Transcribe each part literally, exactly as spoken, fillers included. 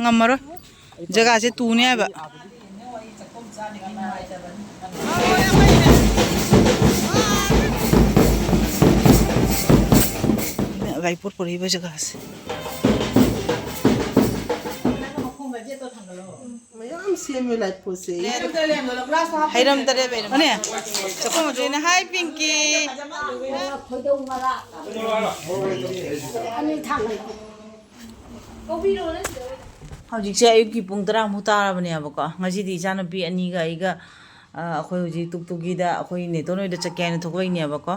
ꯉꯝꯃꯔꯣꯏ꯫ ꯖꯒꯥꯁꯦ ꯇꯨꯅꯦ ꯍꯥꯏꯕ꯫ ꯂꯥꯏꯄꯣꯠ ꯄꯨꯔꯛꯏꯕ ꯖꯒꯥꯁꯦ꯫ ꯃꯌꯥꯝ ꯁꯦꯝꯃꯦ ꯂꯥꯏꯄꯣꯠꯁꯦ꯫ ꯍꯩꯔꯝꯗꯔꯦ ꯕꯦꯝꯃ꯫ ꯑꯅꯦ, ꯆꯥꯛꯈꯨꯝ ꯃꯆꯨꯅꯦ꯫ ꯍꯥꯏ, ꯄꯤꯡꯀꯤ꯫ ꯈꯣꯏꯗꯧ ꯃꯔꯥ꯫ ꯑꯅꯤ ꯊꯥꯡꯒꯠꯂꯣ꯫ ꯍꯧꯖꯤꯛꯁꯦ ꯑꯌꯨꯛꯀꯤ ꯄꯨꯡ ꯇꯔꯥꯃꯨꯛ ꯇꯥꯔꯕꯅꯦꯕꯀꯣ꯫ ꯉꯁꯤꯗꯤ ꯏꯆꯥꯅꯨꯄꯤ ꯑꯅꯤꯒ ꯑꯩꯒ, ꯑ, ꯑꯩꯈꯣꯏ ꯍꯧꯖꯤꯛ ꯇꯨꯛꯇꯨꯒꯤꯗ ꯑꯩꯈꯣꯏ ꯅꯦꯇꯣꯟ ꯍꯣꯏꯗ ꯆꯠꯀꯦ ꯍꯥꯏꯅ ꯊꯣꯛꯂꯛꯏꯅꯦꯕꯀꯣ꯫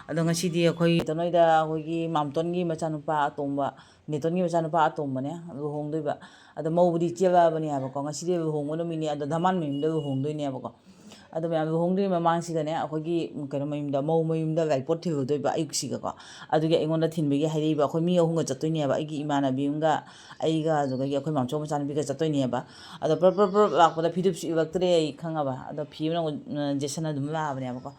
ꯑꯗꯣ ꯉꯁꯤꯗꯤ ꯑꯩꯈꯣꯏ ꯅꯦꯇꯣꯟ ꯍꯣꯏꯗ ꯑꯩꯈꯣꯏꯒꯤ ꯃꯥꯝꯇꯣꯟꯒꯤ ꯃꯆꯥꯅꯨꯄꯥ ꯑꯇꯣꯝꯕ, ꯅꯦꯇꯣꯟꯒꯤ ꯃꯆꯥꯅꯨꯄꯥ ꯑꯇꯣꯝꯕꯅꯦ ꯂꯨꯍꯣꯡꯗꯣꯏꯕ꯫ ꯑꯗꯣ ꯃꯧꯕꯨꯗꯤ ꯆꯦꯜꯂꯛꯑꯕꯅꯦ ꯍꯥꯏꯕꯀꯣ꯫ ꯉꯁꯤꯗꯤ ꯂꯨꯍꯣꯡꯕ ꯅꯨꯃꯤꯠꯅꯤ, ꯑꯗꯣ ꯙꯃꯥꯟ ꯃꯌꯨꯝꯗ ꯂꯨꯍꯣꯡꯗꯣꯏꯅꯦꯕꯀꯣ꯫ ꯑꯗꯣ ꯃꯌꯥꯝ ꯂꯨꯍꯣꯡꯗ꯭ꯔꯤꯉꯩ ꯃꯃꯥꯡꯁꯤꯗꯅꯦ, ꯑꯩꯈꯣꯏꯒꯤ, ꯎꯝ, ꯀꯩꯅꯣ ꯃꯌꯨꯝꯗ, ꯃꯧ ꯃꯌꯨꯝꯗ ꯂꯥꯏꯄꯣꯠ ꯊꯤꯜꯂꯨꯗꯣꯏꯕ ꯑꯌꯨꯛꯁꯤꯒꯀꯣ꯫ ꯑꯗꯨꯒꯤ ꯑꯩꯉꯣꯟꯗ ꯊꯤꯟꯕꯒꯤ ꯍꯥꯏꯔꯛꯏꯕ꯫ ꯑꯩꯈꯣꯏ ꯃꯤ ꯑꯍꯨꯝꯒ ꯆꯠꯇꯣꯏꯅꯦꯕ, ꯑꯩꯒꯤ ꯏꯃꯥꯟꯅꯕꯤ ꯑꯃꯒ, ꯑꯩꯒ, ꯑꯗꯨꯗꯒꯤ ꯑꯩꯈꯣꯏ ꯃꯥꯝꯆꯧ ꯃꯆꯥꯅꯨꯄꯤꯒ ꯆꯠꯇꯣꯏꯅꯦꯕ꯫ ꯑꯗꯣ ꯄ꯭ꯔꯞ ꯄ꯭ꯔꯞ ꯄ꯭ꯔꯞ ꯂꯥꯛꯄꯗ ꯐꯤꯗꯨꯞꯁꯨ ꯏꯜꯂꯛꯇ꯭ꯔꯦ ꯑꯩ ꯈꯪꯉꯕ꯫ ꯑꯗꯣ ꯐꯤ ꯑꯃꯅ, ꯎꯝ, ꯖꯦꯁꯟ ꯑꯗꯨꯝ ꯂꯥꯛꯑꯕꯅꯦꯕꯀꯣ꯫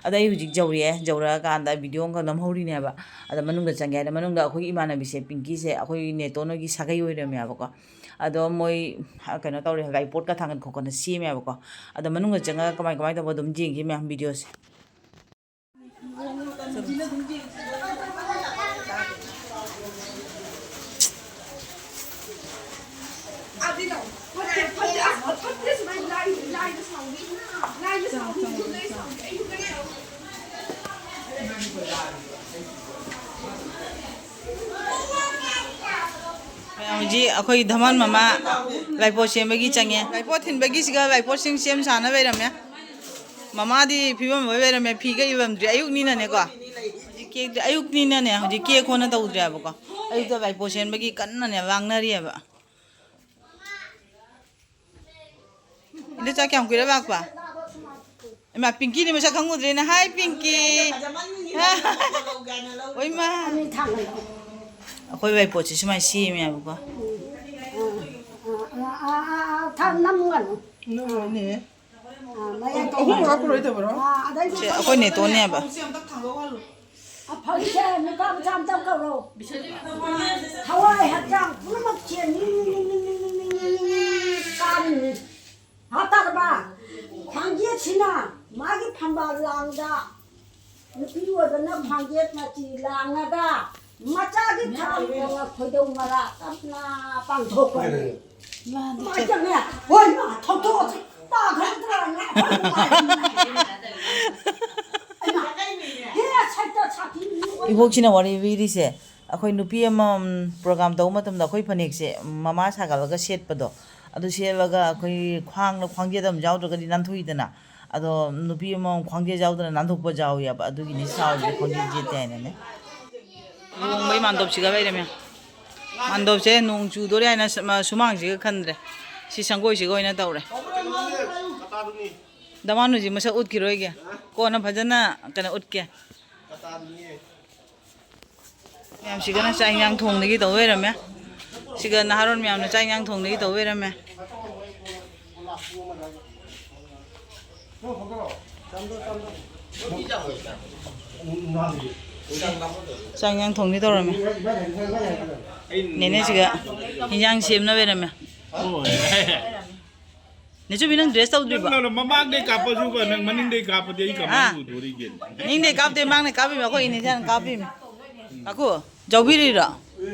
ꯑꯗ ꯑꯩ ꯍꯧꯖꯤꯛ ꯌꯧꯔꯛꯑꯦ, ꯌꯧꯔꯛꯑꯀꯥꯟꯗ ꯚꯤꯗꯤꯑꯣ ꯑꯃꯒ ꯅꯝꯍꯧꯔꯤꯅꯦꯕ꯫ ꯑꯗ ꯃꯅꯨꯡꯗ ꯆꯪꯒꯦ ꯍꯥꯏꯅ, ꯃꯅꯨꯡꯗ ꯑꯩꯈꯣꯏꯒꯤ ꯏꯃꯥꯟꯅꯕꯤꯁꯦ, ꯄꯤꯡꯀꯤꯁꯦ, ꯑꯩꯈꯣꯏ ꯅꯦꯇꯣꯟ ꯍꯣꯏꯒꯤ ꯁꯥꯒꯩ ꯑꯣꯏꯔꯝꯃꯦꯕꯀꯣ꯫ ꯑꯗꯣ ꯃꯣꯏ, ꯀꯩꯅꯣ ꯇꯧꯔꯦ, ꯂꯥꯏꯄꯣꯠꯀ ꯊꯥꯡꯒꯠ ꯈꯣꯠꯀꯠꯅ ꯁꯦꯝꯃꯦꯕꯀꯣ꯫ ꯑꯗꯣ ꯃꯅꯨꯡꯗ ꯆꯪꯉꯒ ꯀꯃꯥꯏ ꯀꯃꯥꯏ ꯇꯧꯕ ꯑꯗꯨꯝ ꯌꯦꯡꯒꯦ ꯃꯌꯥꯝ ꯚꯤꯗꯤꯑꯣꯁꯦ꯫ ꯃꯌꯥꯝ ꯍꯧꯖꯤꯛ ꯑꯩꯈꯣꯏ ꯙꯃꯥꯟ ꯃꯃꯥ ꯂꯥꯏꯄꯣꯠ ꯁꯦꯝꯕꯒꯤ ꯆꯪꯉꯦ꯫ ꯂꯥꯏꯄꯣꯠ ꯊꯤꯟꯕꯒꯤꯁꯤꯒ ꯂꯥꯏꯄꯣꯠꯁꯤꯡ ꯁꯦꯝ ꯁꯥꯅ ꯂꯩꯔꯝꯃꯦ꯫ ꯃꯃꯥꯗꯤ ꯐꯤꯕꯝ ꯂꯣꯏ ꯂꯩꯔꯝꯃꯦ, ꯐꯤꯒ ꯏꯜꯂꯝꯗ꯭ꯔꯤ꯫ ꯑꯌꯨꯛꯅꯤꯅꯅꯦꯀꯣ, ꯍꯧꯖꯤꯛ ꯀꯦꯛꯇꯤ ꯑꯌꯨꯛꯅꯤꯅꯅꯦ, ꯍꯧꯖꯤꯛ ꯀꯦꯛ ꯍꯣꯟꯅ ꯇꯧꯗ꯭ꯔꯦꯕꯀꯣ꯫ ꯑꯌꯨꯛꯇ ꯂꯥꯏꯄꯣꯠ ꯁꯦꯝꯕꯒꯤ ꯀꯟꯅꯅꯦ ꯂꯥꯡꯅꯔꯤꯑꯕ꯫ ꯏꯟꯗꯣꯆꯥ ꯀꯌꯥꯝ ꯀꯨꯏꯔꯦ ꯂꯥꯛꯄ? ꯏꯃꯥ, ꯄꯤꯡꯀꯤꯗꯤ ꯃꯁꯛ ꯈꯪꯉꯨꯗ꯭ꯔꯦꯅꯦ꯫ ꯍꯥꯏ, ꯄꯤꯡꯀꯤ꯫ ꯑꯣꯏꯃꯥ꯫ ꯑꯅꯤ ꯊꯥꯡꯒꯠꯂꯣ꯫ ꯑꯩꯈꯣꯏ ꯂꯥꯏꯄꯣꯠꯁꯦ ꯁꯨꯃꯥꯏꯅ ꯁꯦꯝꯃꯦꯕꯀꯣ꯫ ꯎꯝ꯫ ꯑꯥ, ꯑꯥ, ꯑꯥ, ꯑꯥ, ꯑꯥ, ꯊꯥꯡ ꯅꯝꯒꯅꯨ꯫ ꯅꯣꯏꯅꯦ꯫ ꯑꯥ, ꯃꯌꯥꯏ ꯑꯍꯨꯝ ꯇꯧꯕ꯫ ꯍꯥꯞꯄꯔꯣꯏꯗꯕ꯭ꯔꯣ? ꯑꯥ, ꯑꯗꯩꯗꯤ ꯁꯦ, ꯑꯩꯈꯣꯏ ꯅꯦꯇꯣꯟꯅꯦꯕ꯫ ꯑꯐꯕꯁꯦ ꯅꯨꯄꯥ ꯃꯆꯥ ꯑꯝꯇ ꯀꯧꯔꯣ꯫ ꯊꯋꯥꯏ ꯍꯛꯆꯥꯡ ꯄꯨꯝꯅꯃꯛ ꯆꯦꯟꯅꯤ꯫ ꯑꯣꯏꯕꯅ ꯈ꯭ꯋꯥꯡꯖꯦꯠ ꯃꯆꯤ ꯂꯥꯡꯉꯒ ꯃꯆꯥꯒꯤ ꯊꯥꯡ ꯈꯣꯡꯅ ꯈꯣꯏꯗꯧ ꯃꯔꯥ ꯇꯞꯅ ꯄꯥꯡꯊꯣꯛꯄꯅꯤ꯫ ꯃꯥꯗꯤ ꯃꯥ ꯆꯠ- ꯆꯪꯉꯦ꯫ ꯍꯣꯏ, ꯃꯥ ꯊꯧꯗꯣꯛꯑꯁꯤ꯫ ꯇꯥꯈ꯭ꯔꯗ꯭ꯔꯥꯅ ꯑꯩꯈꯣꯏ ꯅꯨꯡꯉꯥꯏꯔꯤꯅꯦ꯫ ꯑꯩꯃ, ꯍꯦ, ꯁꯩꯇ ꯁꯥꯊꯤ ꯃꯤ ꯑꯣꯏ- ꯏꯕꯣꯛꯁꯤꯅ ꯋꯥꯔꯤ ꯂꯤꯔꯤꯁꯦ, ꯑꯩꯈꯣꯏ ꯅꯨꯄꯤ ꯑꯃ, ꯎꯝ, ꯄ꯭ꯔꯣꯒꯥꯝ ꯇꯧꯕ ꯃꯇꯝꯗ ꯑꯩꯈꯣꯏ ꯐꯅꯦꯛꯁꯦ ꯃꯃꯥ ꯁꯥꯒꯠꯂꯒ ꯁꯦꯠꯄꯗꯣ, ꯑꯗꯨ ꯁꯦꯠꯂꯒ ꯑꯩꯈꯣꯏ ꯈ꯭ꯋꯥꯡꯗ ꯈ꯭ꯋꯥꯡꯖꯦꯠ ꯑꯃ ꯌꯥꯎꯗ꯭ꯔꯒꯗꯤ ꯅꯥꯟꯊꯣꯛꯏꯗꯅ, ꯑꯗꯣ ꯅꯨꯄꯤ ꯑꯃꯃꯝ ꯈ꯭ꯋꯥꯡꯖꯦꯠ ꯌꯥꯎꯗꯅ ꯅꯥꯟꯊꯣꯛꯄ ꯌꯥꯎꯋꯦꯕ, ꯑꯗꯨꯒꯤꯅꯤ ꯁꯥꯎꯔꯤꯁꯦ ꯈ꯭ꯋꯥꯡꯖꯦꯠ ꯌꯦꯠꯇꯦ ꯍꯥꯏꯅꯅꯦ꯫ ꯂꯨꯍꯣꯡꯕꯩ ꯃꯥꯟꯗꯣꯞꯁꯤꯒ ꯂꯩꯔꯝꯃꯦ꯫ ꯃꯥꯟꯗꯣꯞꯁꯦ ꯅꯣꯡ ꯆꯨꯗꯣꯔꯦ ꯍꯥꯏꯅ ꯁ-, ꯃ-, ꯁꯨꯃꯥꯡꯁꯤꯒ ꯈꯟꯗ꯭ꯔꯦ꯫ ꯁꯤ ꯁꯪꯒꯣꯏꯁꯤꯒ ꯑꯣꯏꯅ ꯇꯧꯔꯦ꯫ ꯗꯃꯥꯟ ꯍꯧꯖꯤꯛ ꯃꯁꯛ ꯎꯠꯈꯤꯔꯣꯏꯒꯦ꯫ ꯀꯣꯟꯅ ꯐꯖꯅ ꯀꯩꯅꯣ ꯎꯠꯀꯦ꯫ ꯃꯌꯥꯝꯁꯤꯒꯅ ꯆꯥꯛ ꯏꯟꯖꯥꯡ ꯊꯣꯡꯗꯒꯤ ꯇꯧ ꯂꯩꯔꯝꯃꯦ꯫ ꯁꯤꯒ ꯅꯍꯥꯔꯣꯟ ꯃꯌꯥꯝꯅ ꯆꯥꯛ ꯏꯟꯖꯥꯡ ꯊꯣꯡꯗꯒꯤ ꯇꯧ ꯂꯩꯔꯝꯃꯦ꯫ ꯆꯥꯛ ꯏꯟꯖꯥꯡ ꯊꯣꯡꯗꯒꯤ ꯇꯧꯔꯝꯃꯦ꯫ ꯅꯦꯅꯦꯁꯤꯒ ꯏꯟꯖꯥꯡ ꯁꯦꯝꯅ ꯂꯩꯔꯝꯃꯦ꯫ ꯅꯦꯆꯨꯕꯤ, ꯅꯪ ꯗ꯭ꯔꯦꯁ ꯇꯧꯗ꯭ꯔꯤꯕꯣ? ꯅꯪꯅ ꯃꯃꯥꯡꯗꯩ ꯀꯥꯞꯄꯁꯨꯕ, ꯅꯪ ꯃꯅꯤꯡꯗꯩ ꯀꯥꯞꯄꯗꯤ ꯑꯩ ꯀꯃꯥꯏꯅ ꯍꯥ? ꯎꯗꯣꯔꯤꯒꯦ? ꯅꯤꯡꯗꯩ ꯀꯥꯞꯇꯦ, ꯃꯥꯡꯅ ꯀꯥꯞꯄꯤꯃꯤ, ꯑꯩꯈꯣꯏ ꯏꯅꯦꯁꯤꯅ ꯀꯥꯞꯄꯤꯃꯤ꯫ ꯀꯥꯀꯨ, ꯌꯥꯎꯕꯤꯔꯤꯔꯣ?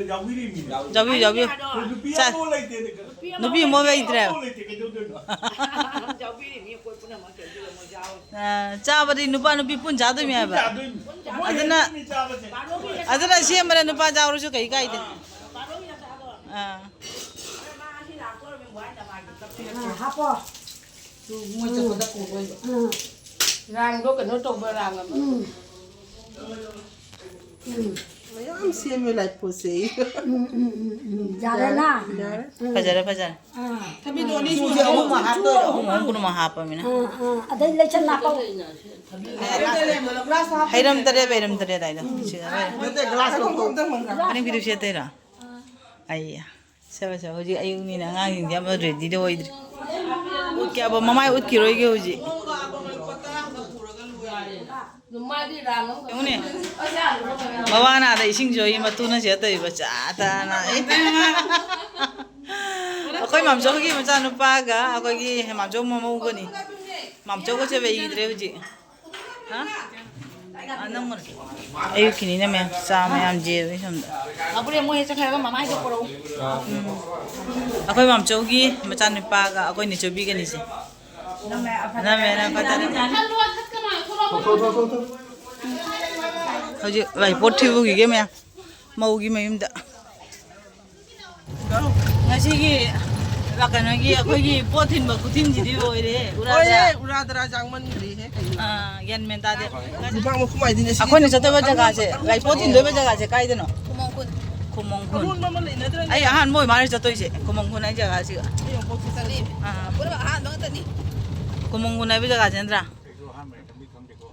ꯌꯥꯎꯕꯤꯌꯨ, ꯌꯥꯎꯕꯤꯌꯨ꯫ ꯆꯥ-, ꯅꯨꯄꯤ ꯑꯃ ꯂꯩꯇ꯭ꯔꯦ꯫ ꯑ, ꯆꯥꯕꯗꯤ ꯅꯨꯄꯥ ꯅꯨꯄꯤ ꯄꯨꯟ ꯆꯥꯗꯣꯏꯅꯦ ꯍꯥꯏꯕ꯫ ꯑꯗꯨꯅ, ꯑꯗꯨꯅ ꯁꯦꯝꯕꯗ ꯅꯨꯄꯥ ꯌꯥꯎꯔꯁꯨ ꯀꯩ ꯀꯥꯏꯗꯦ꯫ ꯑꯥ꯫ ꯑꯥ, ꯍꯥꯞꯄꯣ꯫ ꯃꯣꯏ ꯆꯠꯄꯗ ꯄꯨꯗꯣꯏꯕ꯫ ꯎꯝ꯫ ꯔꯥꯡꯗꯣ ꯀꯩꯅꯣ ꯇꯧꯕ ꯔꯥꯡ ꯑꯃ꯫ ꯎꯝ꯫ ꯎꯝ꯫ ꯃꯌꯥꯝ ꯁꯦꯝꯃꯦ ꯂꯥꯏꯄꯣꯠꯁꯦ꯫ ꯎꯝ, ꯎꯝ, ꯎꯝ, ꯎꯝ꯫ ꯌꯥꯔꯦꯅ? ꯌꯥꯔꯦ꯫ ꯎꯝ꯫ ꯐꯖꯔꯦ, ꯐꯖꯔꯦ꯫ ꯑꯥ꯫ ꯊꯕꯤꯗꯣ ꯑꯅꯤ ꯁꯨꯔꯦ, ꯑꯍꯨꯝ ꯍꯥꯞꯇꯣꯏꯔꯣ? ꯑꯍꯨꯝ, ꯑꯍꯨꯝ ꯄꯨꯝꯅꯃꯛ ꯍꯥꯞꯄꯃꯤꯅ꯫ ꯑꯥ, ꯑꯥ꯫ ꯑꯗꯩ ꯂꯩꯁꯟ ꯍꯥꯞꯄꯣ꯫ ꯍꯩꯔꯝ ꯇꯔꯦꯠ, ꯕꯩꯔꯝ ꯇꯔꯦꯠ ꯍꯥꯏꯗꯣ꯫ ꯁꯤꯒ ꯍꯣꯏ꯫ ꯅꯠꯇꯦ, ꯒ꯭ꯂꯥꯁ ꯂꯧꯊꯣꯛ꯫ ꯑꯅꯤ ꯄꯤꯔꯨꯛ ꯁꯦꯠꯇꯣꯏꯔꯣ? ꯑꯩ꯫ ꯁꯦ, ꯁꯦ, ꯍꯧꯖꯤꯛ ꯑꯌꯨꯛꯅꯤꯅ ꯑꯉꯥꯡꯁꯤꯡꯁꯦ ꯑꯃ ꯔꯦꯗꯤꯗ ꯑꯣꯏꯗ꯭ꯔꯤ꯫ ꯎꯠꯀꯦ ꯍꯥꯏꯕ ꯃꯃꯥꯏ ꯎꯠꯈꯤꯔꯣꯏꯒꯦ ꯍꯧꯖꯤꯛ꯫ ꯌꯦꯡꯉꯨꯅꯦ꯫ ꯃꯋꯥꯅ ꯑꯥꯗ ꯏꯁꯤꯡ ꯁꯣꯛꯏ, ꯃꯇꯨꯅ ꯁꯤꯗ ꯇꯧꯔꯤꯕ ꯆꯥ ꯇꯥꯅ꯫ ꯑꯩꯈꯣꯏ ꯃꯥꯝꯆꯧꯒꯤ ꯃꯆꯥꯅꯨꯄꯥꯒ ꯑꯩꯈꯣꯏꯒꯤ ꯃꯥꯝꯆꯧ ꯃꯃꯧꯒꯅꯤ꯫ ꯃꯥꯝꯆꯧꯒꯁꯦ ꯂꯩꯈꯤꯗ꯭ꯔꯦ ꯍꯧꯖꯤꯛ꯫ ꯍꯥ? ꯑꯥ, ꯅꯪ ꯃꯨꯟ-, ꯑꯌꯨꯛꯀꯤꯅꯤꯅ ꯃꯌꯥꯝ ꯆꯥ ꯃꯌꯥꯝ ꯌꯦꯜꯂꯤ ꯁꯣꯝꯗ꯫ ꯑꯕꯨꯔꯦ, ꯃꯣꯏ ꯆꯠꯈ꯭ꯔꯒ ꯃꯃꯥꯏꯗꯣ ꯄꯨꯔꯛꯎ꯫ ꯎꯝ꯫ ꯑꯩꯈꯣꯏ ꯃꯥꯝꯆꯧꯒꯤ ꯃꯆꯥꯅꯨꯄꯥꯒ ꯑꯩꯈꯣꯏ ꯅꯤꯆꯧꯕꯤꯒꯅꯤꯁꯦ꯫ ꯅꯪꯅ ꯐꯖꯅ ꯅꯪꯅ ꯐꯖꯅ ꯈꯜꯂꯣ, ꯊꯠꯀꯅꯣ, ꯊꯣꯛꯂꯛꯑꯣ꯫ ꯍꯧꯖꯤꯛ ꯂꯥꯏꯄꯣꯠ ꯊꯤꯜꯂꯨꯈꯤꯒꯦ ꯃꯌꯥꯝ꯫ ꯃꯧꯒꯤ ꯃꯌꯨꯝꯗ꯫ ꯉꯁꯤꯒꯤ ꯀꯩꯅꯣꯒꯤ ꯑꯩꯈꯣꯏꯒꯤ ꯄꯣꯠ ꯊꯤꯟꯕ ꯈꯨꯊꯤꯟꯁꯤꯗꯤ ꯂꯣꯏꯔꯦ꯫ ꯎꯔꯥꯗ꯭ꯔꯥ? ꯍꯣꯏꯍꯦ, ꯎꯔꯥꯗ꯭ꯔꯥ ꯆꯥꯡꯃꯟꯈ꯭ꯔꯦꯍꯦ, ꯀꯩꯅꯣ? ꯑꯥ, ꯒ꯭ꯌꯥꯟ ꯃꯦꯟ ꯇꯥꯗꯦ꯫ ꯂꯨꯄꯥ ꯃꯈꯨꯝ ꯍꯥꯏꯗꯤꯅꯦ, ꯁꯤꯒꯤ ꯑꯩꯈꯣꯏꯅ ꯆꯠꯇꯣꯏꯕ ꯖꯒꯥꯁꯦ, ꯂꯥꯏꯄꯣꯠ ꯊꯤꯟꯗꯣꯏꯕ ꯖꯒꯥꯁꯦ ꯀꯥꯏꯗꯅꯣ? ꯈꯨꯃꯣꯡ ꯈꯨꯟ꯫ ꯑꯔꯣꯟꯕ ꯑꯃ ꯂꯩꯅꯗ꯭ꯔꯅꯦ? ꯑꯩ ꯑꯍꯥꯟꯕ ꯑꯣꯏ ꯃꯥꯜꯂꯦ ꯆꯠꯇꯣꯏꯁꯦ, ꯈꯨꯃꯣꯡ ꯈꯨꯟ ꯍꯥꯏ ꯖꯒꯥꯁꯤꯒ꯫ ꯑꯩ ꯑꯃꯨꯛꯐꯥꯎ ꯆꯠꯇ꯭ꯔꯤ꯫ ꯑꯥ꯫ ꯄꯨꯔꯥ ꯑꯍꯥꯟꯕ ꯉꯥꯛꯇꯅꯤ꯫ ꯈꯨꯃꯣꯡ ꯈꯨꯟ ꯍꯥꯏꯕ ꯖꯒꯥꯁꯦ ꯅꯠꯇ꯭ꯔꯥ?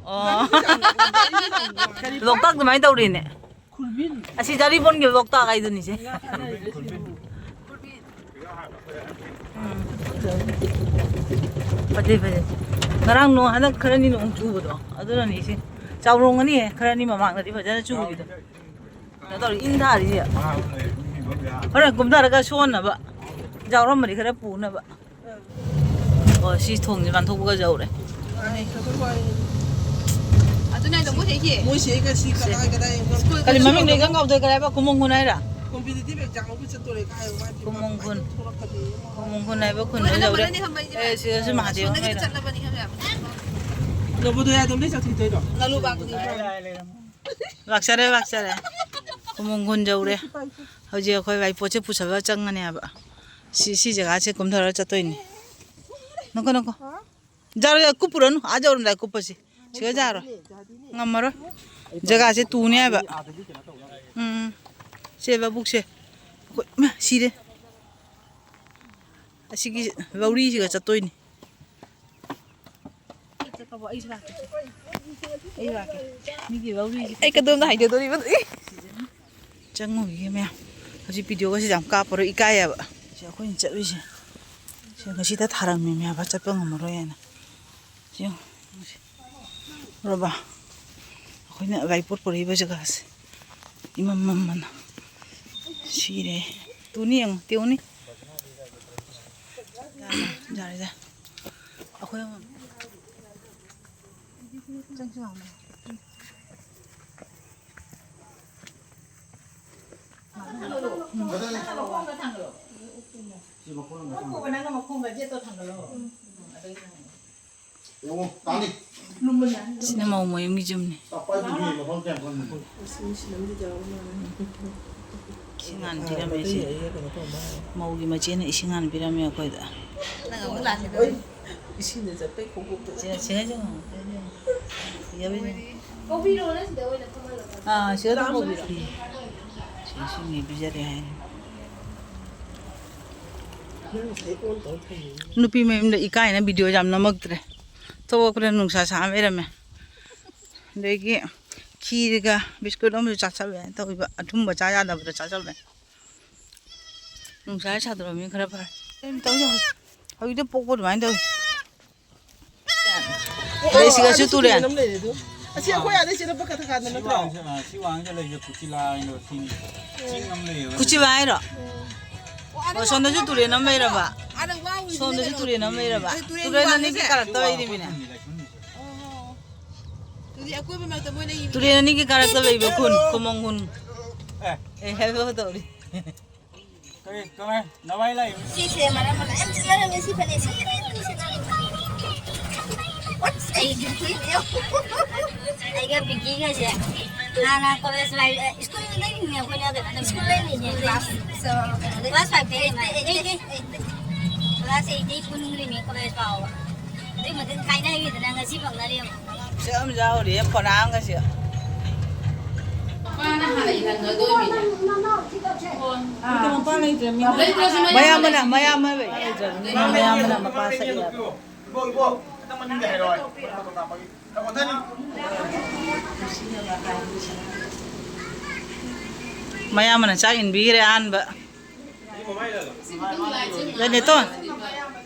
ꯑꯣ꯫ ꯂꯣꯛꯇꯥꯛ ꯑꯗꯨꯃꯥꯏꯅ ꯇꯧꯔꯤꯅꯦ꯫ ꯈꯨꯔꯕꯤꯟ꯫ ꯑꯁꯤ ꯖꯥꯔꯤꯕꯣꯟꯒꯤ ꯂꯣꯛꯇꯥꯛ ꯍꯥꯏꯗꯨꯅꯤꯁꯦ꯫ ꯉꯥ ꯊꯥꯗꯔꯤꯁꯦ ꯁꯤꯕꯨ꯫ ꯎꯝ꯫ ꯐꯖꯩ, ꯐꯖꯩ꯫ ꯉꯔꯥꯡ ꯅꯣꯡ, ꯍꯟꯗꯛ ꯈꯔꯅꯤ ꯅꯣꯡ ꯆꯨꯕꯗꯣ, ꯑꯗꯨꯅꯅꯤ ꯏꯁꯤꯡ ꯆꯥꯎꯔꯝꯒꯅꯤꯍꯦ꯫ ꯈꯔꯅꯤ ꯃꯃꯥꯡꯗꯗꯤ ꯐꯖꯅ ꯆꯨꯈꯤꯗꯣ꯫ ꯀꯩꯅꯣ ꯇꯧꯔꯤ, ꯏꯟ ꯊꯥꯔꯤꯁꯦ꯫ ꯍꯣꯔꯦꯟ ꯀꯨꯝꯊꯔꯒ ꯁꯣꯟꯅꯕ꯫ ꯌꯥꯎꯔꯝꯃꯗꯤ ꯈꯔ ꯄꯨꯅꯕ꯫ ꯑꯣ, ꯁꯤ ꯊꯣꯡꯁꯦ ꯂꯥꯟꯊꯣꯛꯄꯒ ꯌꯧꯔꯦ꯫ ꯑꯗꯨꯅ ꯑꯩꯗꯣ ꯃꯣꯏ ꯍꯦꯛ ꯌꯦ-, ꯃꯣꯏꯁꯦ ꯀꯁꯤ ꯀꯗꯥꯏ ꯀꯗꯥꯏ ꯁ꯭ꯀꯨꯜ ꯀꯔꯤ ꯃꯃꯤꯡꯗꯣ ꯏꯀꯪ ꯀꯥꯎꯊꯣꯛꯈ꯭ꯔꯦ ꯍꯥꯏꯕ? ꯈꯨꯃꯣꯡ ꯈꯨꯟ ꯍꯥꯏꯔ? Competitive exam ꯑꯃ ꯆꯠꯇꯣꯔꯦ ꯀꯥꯏ ꯍꯥꯏꯕ ꯃꯥꯗꯤ? ꯈꯨꯃꯣꯡ ꯈꯨꯟ꯫ ꯊꯣꯛꯂꯛꯀꯗꯦ꯫ ꯈꯨꯃꯣꯡ ꯈꯨꯟ ꯍꯥꯏꯕ ꯈꯨꯟꯗꯣ ꯃꯣꯏ ꯌꯧꯔꯦ꯫ ꯑꯅꯝꯕꯅꯗꯤ ꯈꯪꯕ ꯑꯩꯁꯦ ꯑꯦ, ꯁꯤꯗꯁꯨ ꯃꯍꯥꯗꯦꯕ ꯑꯃ ꯑꯁꯣꯝꯗꯒꯤꯗꯤ ꯂꯩꯔꯦ꯫ ꯆꯠꯂꯕꯅꯤ ꯈꯪꯉꯦ꯫ ꯅꯕꯣꯗꯤꯌꯥꯗꯣꯝꯗꯩ ꯆꯠꯈꯤꯗꯣꯏꯔꯣ? ꯉꯥꯂꯨ ꯄꯥꯛꯇꯅꯤ꯫ ꯂꯥꯛꯆꯔꯦ, ꯂꯥꯛꯆꯔꯦ꯫ ꯈꯨꯃꯣꯡ ꯈꯨꯟ ꯌꯧꯔꯦ꯫ ꯍꯧꯖꯤꯛ ꯑꯩꯈꯣꯏ ꯂꯥꯏꯄꯣꯠꯁꯦ ꯄꯨꯁꯜꯂꯒ ꯆꯪꯉꯅꯦꯕ꯫ ꯁꯤ, ꯁꯤ ꯖꯒꯥꯁꯦ ꯀꯨꯝꯊꯔꯒ ꯆꯠꯇꯣꯏꯅꯤ꯫ ꯅꯀꯣ, ꯅꯀꯣ꯫ ꯖꯥꯔꯣ, ꯖꯥꯔꯣ, ꯀꯨꯞꯄꯨꯔꯅꯨ꯫ ꯑꯥ ꯌꯧꯔꯝꯗꯥꯏ ꯀꯨꯞꯄꯁꯤ꯫ ꯁꯤꯒ ꯖꯥꯔꯣ꯫ ꯉꯝꯃꯔꯣꯏ꯫ ꯖꯒꯥꯁꯦ ꯇꯨꯅꯤ ꯍꯥꯏꯕ꯫ ꯎꯝ꯫ ꯁꯦ ꯂꯧꯕꯨꯛꯁꯦ꯫ ꯑꯩꯈꯣꯏ, ꯏꯃꯥ, ꯁꯤꯔꯦ꯫ ꯑꯁꯤꯒꯤ ꯂꯧꯔꯤꯁꯤꯒ ꯆꯠꯇꯣꯏꯅꯤ꯫ ꯑꯩ ꯆꯠꯄꯕꯨ ꯑꯩꯁꯨ ꯂꯥꯛꯀꯦ꯫ ꯑꯩ ꯂꯥꯛꯀꯦ꯫ ꯃꯤꯒꯤ ꯂꯧꯔꯤꯁꯤ ꯑꯩ ꯀꯗꯣꯝꯗ ꯍꯥꯏꯗꯗꯣꯔꯤꯕ? ꯆꯪꯉꯨꯈꯤꯒꯦ ꯃꯌꯥꯝ꯫ ꯍꯧꯖꯤꯛ ꯚꯤꯗꯤꯑꯣꯒꯁꯦ ꯌꯥꯝ ꯀꯥꯞꯄꯔꯣꯏ, ꯏꯀꯥꯏꯌꯦꯕ꯫ ꯁꯤ ꯑꯩꯈꯣꯏꯅ ꯆꯠꯂꯨꯏꯁꯦ꯫ ꯁꯤ ꯉꯁꯤꯗ ꯊꯥꯔꯝꯃꯤꯅꯦꯕ, ꯆꯠꯄ ꯉꯝꯃꯔꯣꯏ ꯍꯥꯏꯅ꯫ ꯁꯤ ꯌꯦꯡꯉꯨ꯫ ꯎꯔꯕ? ꯑꯩꯈꯣꯏꯅ ꯂꯥꯏꯄꯣꯠ ꯄꯨꯔꯛꯏꯕ ꯖꯒꯥꯁꯦ꯫ ꯏꯃꯝ ꯃꯝꯃꯅ꯫ ꯁꯤꯔꯦ꯫ ꯇꯨꯅꯤ ꯌꯦꯡꯉꯨ, ꯇꯦꯎꯅꯤ꯫ ꯌꯥꯔꯦ, ꯌꯥꯔꯦ, ꯌꯥꯔꯦ꯫ ꯑꯩꯈꯣꯏ ꯑꯃ ꯆꯪꯁꯤ ꯂꯥꯎꯅꯦ꯫ ꯅꯪꯅ ꯃꯈꯣꯡꯒ ꯊꯥꯡꯒꯠꯂꯣ꯫ ꯁꯤ ꯃꯈꯣꯡ ꯑꯃ ꯊꯥꯡꯒꯠꯂꯣ꯫ ꯅꯪꯅ ꯃꯈꯣꯡꯒ ꯌꯦꯠꯇꯣ ꯊꯥꯡꯒꯠꯂꯣ꯫ ꯎꯝ, ꯑꯗꯩ ꯊꯥꯡꯒꯠꯂꯣ꯫ ꯌꯦꯡꯉꯣ, ꯇꯥꯅꯤ꯫ ꯁꯤꯅ ꯃꯧ ꯃꯌꯨꯝꯒꯤ ꯌꯨꯝꯅꯤ꯫ ꯆꯥꯛꯄꯥꯏꯗꯨꯒꯤ ꯃꯐꯝ ꯀꯌꯥꯝ ꯈꯪꯉꯤ? ꯏꯁꯤꯡ ꯍꯥꯟꯕꯤꯔꯝꯃꯦ ꯁꯤ꯫ ꯃꯧꯒꯤ ꯃꯆꯦꯅ ꯏꯁꯤꯡ ꯍꯥꯟꯕꯤꯔꯝꯃꯦ ꯑꯩꯈꯣꯏꯗ꯫ ꯅꯪ ꯑꯃꯨꯛ ꯂꯥꯛꯈꯤꯗꯣꯏ꯫ ꯏꯁꯤꯡꯗ ꯆꯠꯄꯩ ꯈꯣꯡꯎꯞꯇꯣ꯫ ꯁꯤꯗ, ꯁꯤꯗ ꯆꯪꯉꯣ꯫ ꯌꯥꯕꯤꯅꯦ꯫ ꯀꯧꯕꯤꯔꯣꯅꯦ, ꯁꯤꯗ ꯑꯣꯏꯅ ꯐꯝꯍꯜꯂꯣ꯫ ꯑꯥ, ꯁꯤꯗ ꯑꯗꯨꯝ ꯀꯧꯕꯤꯔꯣ꯫ ꯁꯤ ꯏꯁꯤꯡ ꯄꯤꯖꯔꯦ ꯍꯥꯏ꯫ ꯅꯨꯄꯤ ꯃꯌꯨꯝꯗ ꯏꯀꯥꯏꯅ ꯚꯤꯗꯤꯑꯣ ꯌꯥꯝ ꯅꯝꯃꯛꯇ꯭ꯔꯦ꯫ ꯊꯣꯛꯂꯛꯄꯗ ꯅꯨꯡꯁꯥ ꯁꯥ ꯂꯩꯔꯝꯃꯦ꯫ ꯑꯗꯒꯤ ꯈꯤꯔꯒ ꯕꯤꯁꯀꯨꯠ ꯑꯃꯁꯨ ꯆꯥꯁꯜꯂꯦ ꯇꯧꯔꯤꯕ꯫ ꯑꯊꯨꯝꯕ ꯆꯥ ꯌꯥꯗꯕꯗ ꯆꯥꯁꯜꯂꯦ꯫ ꯅꯨꯡꯁꯥ ꯁꯥꯗꯣꯔꯛꯑꯕꯅꯤꯅ ꯈꯔ ꯐꯔꯦ꯫ ꯀꯩꯝ ꯇꯧꯗꯦ ꯍꯧꯖꯤꯛ꯫ ꯍꯧꯖꯤꯛꯇ ꯄꯣꯛꯄ ꯑꯗꯨꯃꯥꯏꯅ ꯇꯧꯋꯤ꯫ ꯑꯗꯩ ꯁꯤꯒꯁꯨ ꯑꯗꯨꯁꯨ ꯇꯨꯔꯦꯟ꯫ ꯇꯨꯔꯦꯟ ꯑꯃ ꯂꯩꯔꯦ ꯑꯗꯨ꯫ ꯑꯁꯤ ꯑꯩꯈꯣꯏ ꯑꯥꯗꯩ ꯆꯦꯜꯂꯛꯄ ꯀꯊꯥ ꯀꯥꯟꯗ ꯁꯤ ꯅꯠꯇ꯭ꯔꯣ? ꯋꯥꯡꯁꯦ, ꯑ, ꯁꯤ ꯋꯥꯡꯁꯦ ꯂꯩꯁꯦ ꯀꯨꯆꯤ ꯂꯥꯡ ꯍꯥꯏꯅ ꯆꯤꯡ, ꯆꯤꯡ ꯑꯃ ꯂꯩꯌꯦꯕ꯫ ꯀꯨꯆꯤꯕ ꯍꯥꯏꯔꯣ? ꯑꯣ, ꯁꯣꯝꯗꯁꯨ ꯇꯨꯔꯦꯟ ꯑꯃ ꯂꯩꯔꯕ? ꯑꯗ ꯋꯥꯡ ꯁꯣꯝꯗꯁꯨ ꯇꯨꯔꯦꯟ ꯑꯃ ꯂꯩꯔꯕ? ꯑꯗꯨ ꯇꯨꯔꯦꯟ ꯇꯨꯔꯦꯟ ꯑꯅꯤꯒꯤ ꯋꯥꯡꯁꯦ? ꯀꯥꯔꯛꯇ ꯂꯩꯔꯤꯃꯤꯅꯦ꯫ ꯑꯣ, ꯑꯗꯨꯗꯤ ꯑꯀꯣꯏꯕ ꯃꯔꯛꯇ ꯃꯣꯏ ꯂꯩ꯫ ꯇꯨꯔꯦꯟ ꯑꯅꯤꯒꯤ ꯀꯥꯔꯛꯇ ꯂꯩꯕ ꯈꯨꯟ, ꯈꯨꯃꯪ ꯈꯨꯟ꯫ ꯑꯦ꯫ ꯑꯦ, ꯍꯥꯏꯕ ꯇꯧꯔꯤ꯫ ꯀꯔꯤ, ꯀꯃꯥꯏ? ꯅꯚꯥꯏ ꯂꯥꯛꯏꯕ? ꯁꯤꯁꯦ ꯃꯔꯝ ꯑꯃ ꯌꯥꯝ ꯆꯠꯅꯔꯝꯃꯦ, ꯁꯤ ꯐꯅꯦꯛ ꯁꯦꯠꯂꯦ, ꯁꯤ ꯐꯅꯦꯛ ꯁꯦꯠꯂꯦ꯫ ꯑꯁ, ꯑꯩ ꯗ꯭ꯌꯨꯇꯤꯅꯦ꯫ ꯑꯩꯒ ꯄꯤꯡꯀꯤꯒꯁꯦ ꯍꯥꯟꯅ ꯀꯣꯂꯦꯖ ꯂꯥꯏꯐ, ꯑ, ꯁ꯭ꯀꯨꯜꯗꯒꯤꯅꯦ ꯑꯩꯈꯣꯏꯅ ꯀꯩꯅꯣ ꯇꯧ-, ꯁ꯭ꯀꯨꯜꯗꯒꯤꯅꯦ, ꯀ꯭ꯂꯥꯁ, ꯑ, ꯀꯩꯅꯣꯗꯒꯤ, ꯀ꯭ꯂꯥꯁ ꯐꯥꯏꯚꯇꯒꯤ, ꯑꯩꯠꯇꯒꯤ, ꯑꯩꯠꯇꯒꯤ, ꯑꯩꯠꯇꯒꯤ꯫ ꯀ꯭ꯂꯥꯁ ꯑꯩꯠꯇꯒꯤ ꯄꯨꯟꯈ꯭ꯔꯤꯅꯦ ꯀꯣꯂꯦꯖ ꯐꯥꯎꯕ꯫ ꯑꯗꯨꯏ ꯃꯇꯨꯡ ꯀꯥꯏꯅꯈꯤꯗꯅ ꯉꯁꯤ ꯐꯥꯎꯅꯔꯤ ꯌꯦꯡꯉꯣ꯫ ꯁꯤ ꯌꯥꯝ ꯌꯥꯎꯔꯤꯌꯦ, ꯐꯣꯔꯥꯡꯒꯁꯦ꯫ ꯃꯄꯥꯅ ꯍꯥꯟꯅ ꯏꯍꯟꯒꯗꯣꯏꯅꯤꯅꯦ꯫ ꯃꯌꯥꯝꯕꯅ, ꯃꯌꯥꯝꯕ ꯂꯩ꯫ ꯃꯌꯥꯝꯕꯅ ꯃꯄꯥ ꯁꯛꯏ ꯍꯥꯏꯕ꯫ ꯃꯌꯥꯝꯕꯅ ꯆꯥꯛ ꯏꯟꯕꯤꯈ꯭ꯔꯦ ꯑꯍꯥꯟꯕ꯫ ꯅꯦꯇꯣꯟ꯫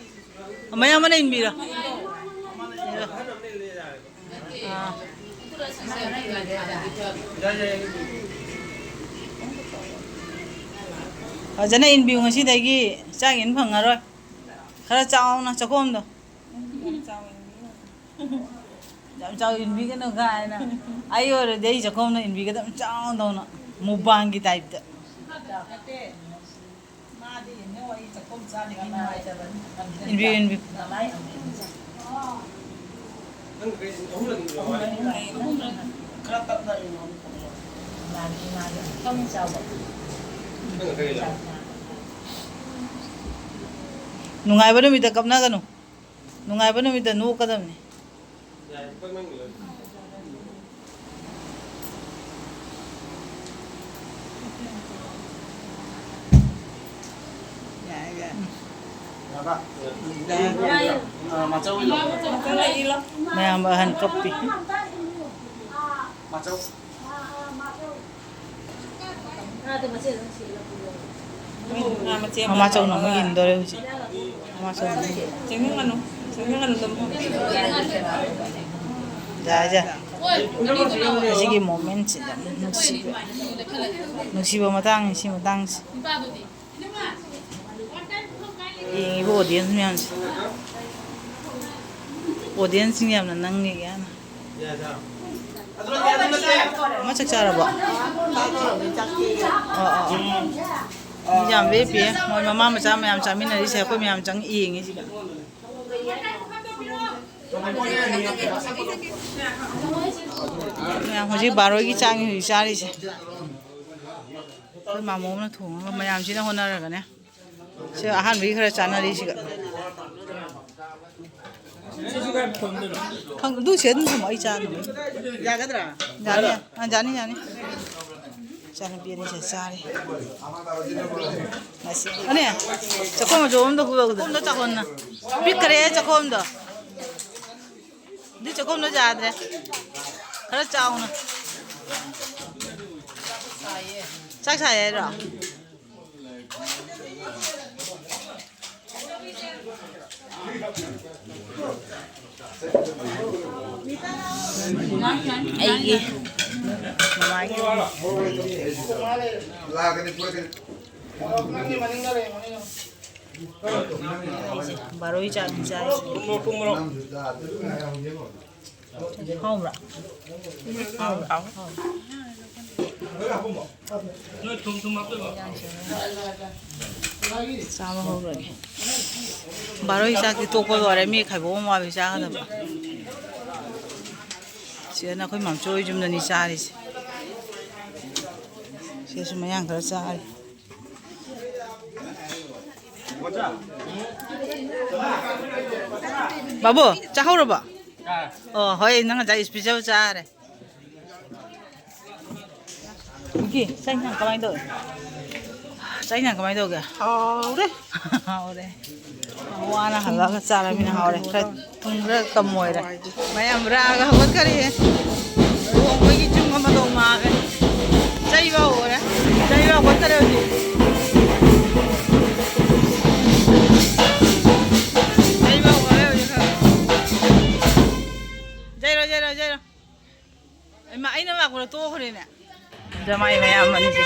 ꯃꯌꯥꯝꯕꯅ ꯏꯟꯕꯤꯔꯣ꯫ ꯑꯥ꯫ ꯐꯖꯅ ꯏꯟꯕꯤꯌꯨ, ꯉꯁꯤꯗꯒꯤ ꯆꯥꯛ ꯏꯟ ꯐꯪꯉꯔꯣꯏ꯫ ꯈꯔ ꯆꯥꯎꯅ ꯆꯥꯛꯈꯣꯝꯗꯣ꯫ ꯌꯥꯝ ꯆꯥꯎ ꯏꯟꯕꯤꯒꯅꯨ ꯀꯥꯏꯅ꯫ ꯑꯩ ꯑꯣꯏꯔꯗꯤ ꯑꯩ ꯆꯥꯛꯈꯣꯝꯗꯣ ꯏꯟꯕꯤꯒꯗꯕ ꯆꯥꯎꯅ ꯇꯧꯅ꯫ ꯃꯨꯛꯕꯥꯡꯒꯤ ꯇꯥꯏꯞꯇ꯫ ꯏꯟꯕꯤꯌꯨ, ꯏꯟꯕꯤꯌꯨ꯫ ꯅꯨꯡꯉꯥꯏꯕ ꯅꯨꯃꯤꯠꯇ ꯀꯞꯅꯒꯅꯨ, ꯅꯨꯡꯉꯥꯏꯕ ꯅꯨꯃꯤꯠꯇ ꯅꯣꯛꯀꯗꯕꯅꯤ꯫ ꯃꯌꯥꯝ ꯑꯍꯟ ꯀꯞꯄꯤ꯫ ꯃꯃꯥ ꯆꯧꯅ ꯑꯃꯨꯛ ꯏꯟꯗꯣꯔꯦ ꯍꯧꯖꯤꯛ꯫ ꯃꯃꯥ ꯆꯧꯅ ꯑꯃꯨꯛ ꯏꯟ-, ꯆꯦꯡꯅꯤꯡꯒꯅꯨ, ꯆꯦꯡꯅꯤꯡꯒꯅꯨ ꯑꯗꯨꯝ꯫ ꯌꯥꯔꯦ, ꯌꯥꯔꯦ꯫ ꯍꯧꯖꯤꯛꯀꯤ ꯃꯣꯃꯦꯟꯁꯤ ꯌꯥꯝ ꯅꯨꯡꯁꯤꯕ, ꯅꯨꯡꯁꯤꯕ ꯃꯇꯥꯡꯅꯤ ꯁꯤ ꯃꯇꯥꯡꯁꯤ꯫ ꯌꯦꯡꯉꯤꯕ ꯑꯣꯗꯤꯌꯦꯟꯁ ꯃꯌꯥꯝꯁꯦ, ꯑꯣꯗꯤꯌꯦꯟꯁꯁꯤꯡ ꯌꯥꯝꯅ ꯅꯪꯉꯤ ꯌꯥꯝꯅ꯫ ꯑꯃ ꯆꯥꯛ ꯆꯥꯔꯕꯣ? ꯑꯣ, ꯑꯣ, ꯑꯣ꯫ ꯃꯤ ꯌꯥꯝ ꯂꯦꯞꯄꯤꯌꯦ꯫ ꯃꯣꯏ ꯃꯃꯥ ꯃꯆꯥ ꯃꯌꯥꯝ ꯆꯥꯃꯤꯟꯅꯔꯤꯁꯦ ꯑꯩꯈꯣꯏ ꯃꯌꯥꯝ ꯆꯪ ꯌꯦꯡꯉꯤ ꯁꯤꯗ꯫ ꯃꯌꯥꯝ ꯍꯧꯖꯤꯛ ꯕꯥꯔꯣꯒꯤ ꯆꯥꯛꯅꯤ ꯍꯧꯖꯤꯛ ꯆꯥꯔꯤꯁꯦ꯫ ꯑꯩꯈꯣꯏ ꯃꯥꯃꯣ ꯑꯃꯅ ꯊꯣꯡꯉꯒ ꯃꯌꯥꯝꯁꯤꯅ ꯍꯣꯠꯅꯔꯒꯅꯦ꯫ ꯁꯤ ꯑꯍꯥꯟꯕꯒꯤ ꯈꯔ ꯆꯥꯅꯔꯤꯁꯤꯒ꯫ ꯈꯪ-, ꯑꯗꯨ ꯁꯤ ꯑꯗꯨꯝ ꯊꯝꯃꯣ, ꯑꯩ ꯆꯥꯅꯕ꯫ ꯌꯥꯒꯗ꯭ꯔꯥ? ꯌꯥꯅꯤ, ꯑ, ꯌꯥꯅꯤ, ꯌꯥꯅꯤ꯫ ꯏꯆꯥꯅꯨꯄꯤ ꯑꯅꯤꯁꯦ ꯆꯥꯔꯤ꯫ ꯉꯁꯤ, ꯑꯅꯦ, ꯆꯥꯛꯈꯣꯝ ꯑꯆꯧꯕ ꯑꯝꯗ ꯄꯨꯔꯛꯎꯗ꯫ ꯆꯥꯛꯈꯣꯝꯗ ꯆꯥꯎꯍꯟꯅ꯫ ꯄꯤꯛꯈ꯭ꯔꯦ ꯆꯥꯛꯈꯣꯝꯗꯣ꯫ ꯑꯗꯨ ꯆꯥꯛꯈꯣꯝꯗꯣ ꯌꯥꯗ꯭ꯔꯦ꯫ ꯈꯔ ꯆꯥꯎꯅ꯫ ꯆꯥꯛ ꯁꯥꯏ ꯍꯥꯏꯔꯣ? ꯑꯩꯒꯤ ꯃꯃꯥꯒꯤ ꯕꯥꯔꯣꯏ ꯆꯥꯕꯤ ꯆꯥꯔꯤꯁꯦ꯫ ꯍꯥꯎꯕ꯭ꯔꯥ? ꯍꯥꯎꯕ꯭ꯔꯥ? ꯍꯥꯎ꯫ ꯆꯥꯕ ꯍꯧꯔꯒꯦ꯫ ꯕꯥꯔꯣꯒꯤ ꯆꯥꯛꯇꯤ ꯇꯣꯛꯄ ꯂꯣꯏꯔꯦ, ꯃꯤ ꯈꯥꯏꯕꯣꯛ ꯑꯃ ꯋꯥꯠꯂꯤ ꯆꯥꯒꯗꯕ꯫ ꯁꯤꯗꯅ ꯑꯩꯈꯣꯏ ꯃꯝꯆꯣꯏ ꯌꯨꯝꯗꯅꯤ ꯆꯥꯔꯤꯁꯦ꯫ ꯁꯤꯗꯁꯨ ꯃꯌꯥꯡ ꯈꯔ ꯆꯥꯔꯤ꯫ ꯕꯥꯕꯨ, ꯆꯥꯍꯧꯔꯕꯣ? ꯑꯣ, ꯍꯣꯏ, ꯅꯪ ꯉꯁꯥꯏ special ꯆꯥꯔꯦ꯫ ꯄꯤꯡꯀꯤ, ꯆꯥꯛ ꯏꯟꯁꯥꯡ ꯀꯃꯥꯏꯅ ꯇꯧꯏ? ꯆꯥꯛ ꯏꯟꯁꯥꯡ ꯀꯃꯥꯏꯅ ꯇꯧꯒꯦ? ꯍꯥꯎꯔꯦ꯫ ꯍꯥꯎꯔꯦ꯫ ꯋꯥꯅ ꯍꯜꯂꯛꯑꯒ ꯆꯥꯔꯃꯤꯅ ꯍꯥꯎꯔꯦ꯫ ꯈꯔ ꯊꯨꯝ ꯈꯔ ꯀꯝ ꯑꯣꯏꯔꯦ꯫ ꯃꯌꯥꯝ ꯔꯥꯒ ꯍꯧꯒꯠꯈꯔꯦ꯫ ꯂꯨꯍꯣꯡꯕꯒꯤ ꯆꯨꯡ ꯑꯃ ꯇꯧ ꯃꯥꯒꯦ꯫ ꯆꯩꯕ ꯍꯧꯔꯦ꯫ ꯆꯩꯕ ꯍꯧꯒꯠꯈꯔꯦ ꯍꯧꯖꯤꯛ꯫ ꯆꯩꯕ ꯍꯧꯒꯠꯈꯔꯦ ꯍꯧꯖꯤꯛ ꯈꯔ꯫ ꯆꯩꯔꯣ, ꯆꯩꯔꯣ, ꯆꯩꯔꯣ꯫ ꯏꯃꯥ, ꯑꯩꯅ ꯂꯥꯛꯄꯗ ꯇꯣꯛꯈ꯭ꯔꯦꯅꯦ꯫ ꯖꯃꯥꯏ ꯃꯌꯥꯝ ꯑꯅꯤꯁꯦ꯫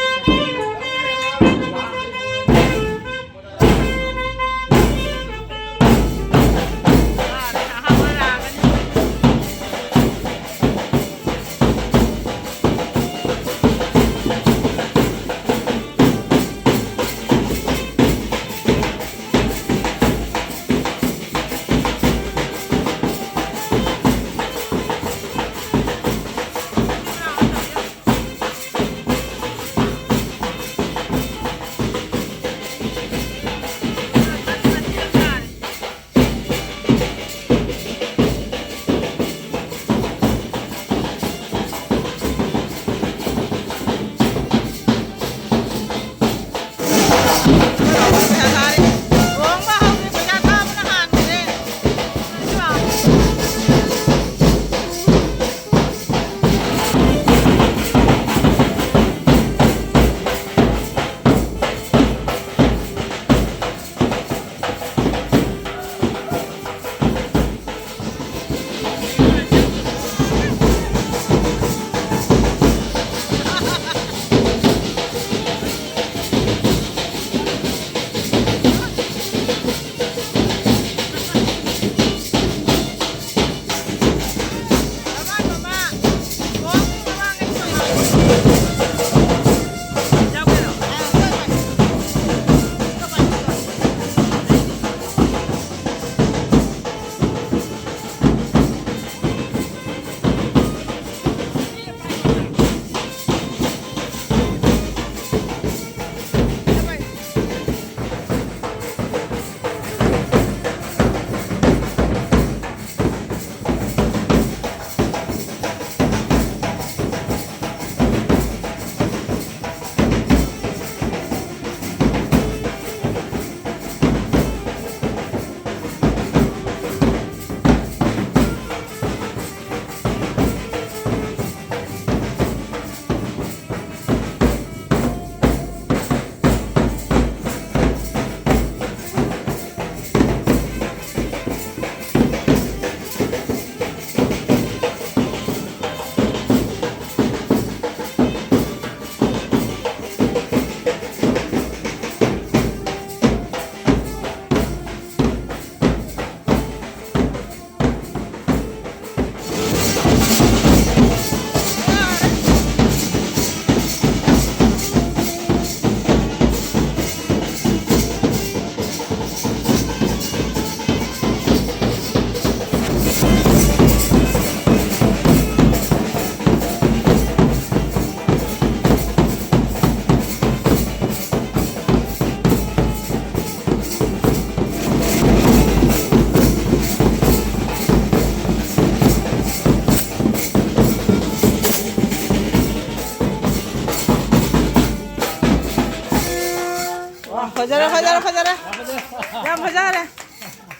ꯌꯥꯝ ꯐꯖꯔꯦ꯫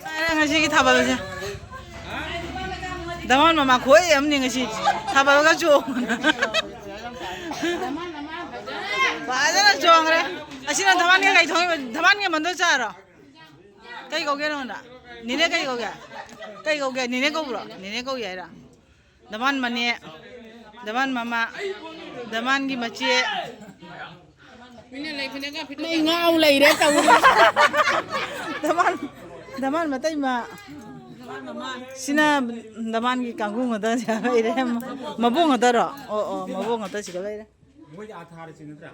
ꯐꯖꯔꯦ ꯉꯁꯤꯒꯤ ꯊꯥꯕꯜꯁꯦ꯫ ꯗꯃꯥꯟ ꯃꯃꯥ ꯈꯣꯏ ꯑꯃꯅꯤ ꯉꯁꯤ꯫ ꯊꯥꯕꯜꯒ ꯆꯣꯡ꯫ ꯐꯖꯅ ꯆꯣꯡꯈ꯭ꯔꯦ꯫ ꯑꯁꯤꯅ ꯙꯃꯥꯟꯒꯤ ꯀꯩ ꯊꯣꯡꯉꯤꯕ? ꯙꯃꯥꯟꯒꯤ ꯃꯟꯗꯣ ꯆꯥꯔꯣ꯫ ꯀꯩ ꯀꯧꯒꯦ ꯅꯉꯣꯟꯗ? ꯅꯤꯅꯦ ꯀꯩ ꯀꯧꯒꯦ? ꯀꯩ ꯀꯧꯒꯦ? ꯅꯤꯅꯦ ꯀꯧꯕ꯭ꯔꯣ? ꯅꯤꯅꯦ ꯀꯧꯒꯦ ꯍꯥꯏꯔ? ꯗꯃꯥꯟ ꯃꯅꯦ, ꯗꯃꯥꯟ ꯃꯃꯥ, ꯗꯃꯥꯟꯒꯤ ꯃꯆꯦ꯫ ꯃꯤꯅ ꯂꯩ ꯐꯅꯦꯛꯀ ꯐꯤꯗꯣ ꯅꯣꯏ ꯉꯥꯎ ꯂꯩꯔꯦ ꯇꯧꯔꯤ꯫ ꯗꯃꯥꯟ, ꯗꯃꯥꯟ ꯃꯇꯩꯃ꯫ ꯁꯤꯅ ꯗꯃꯥꯟꯒꯤ ꯀꯥꯡꯒꯨ ꯉꯥꯛꯇ ꯁꯤꯒ ꯂꯩꯔꯦ꯫ ꯃꯕꯣꯛ ꯉꯥꯛꯇꯔꯣ? ꯑꯣ, ꯑꯣ, ꯃꯕꯣꯛ ꯉꯥꯛꯇ ꯁꯤꯒ ꯂꯩꯔꯦ꯫ ꯃꯣꯏꯗꯤ ꯑꯥ ꯊꯥꯔ ꯆꯤꯡꯅꯗ꯭ꯔꯥ?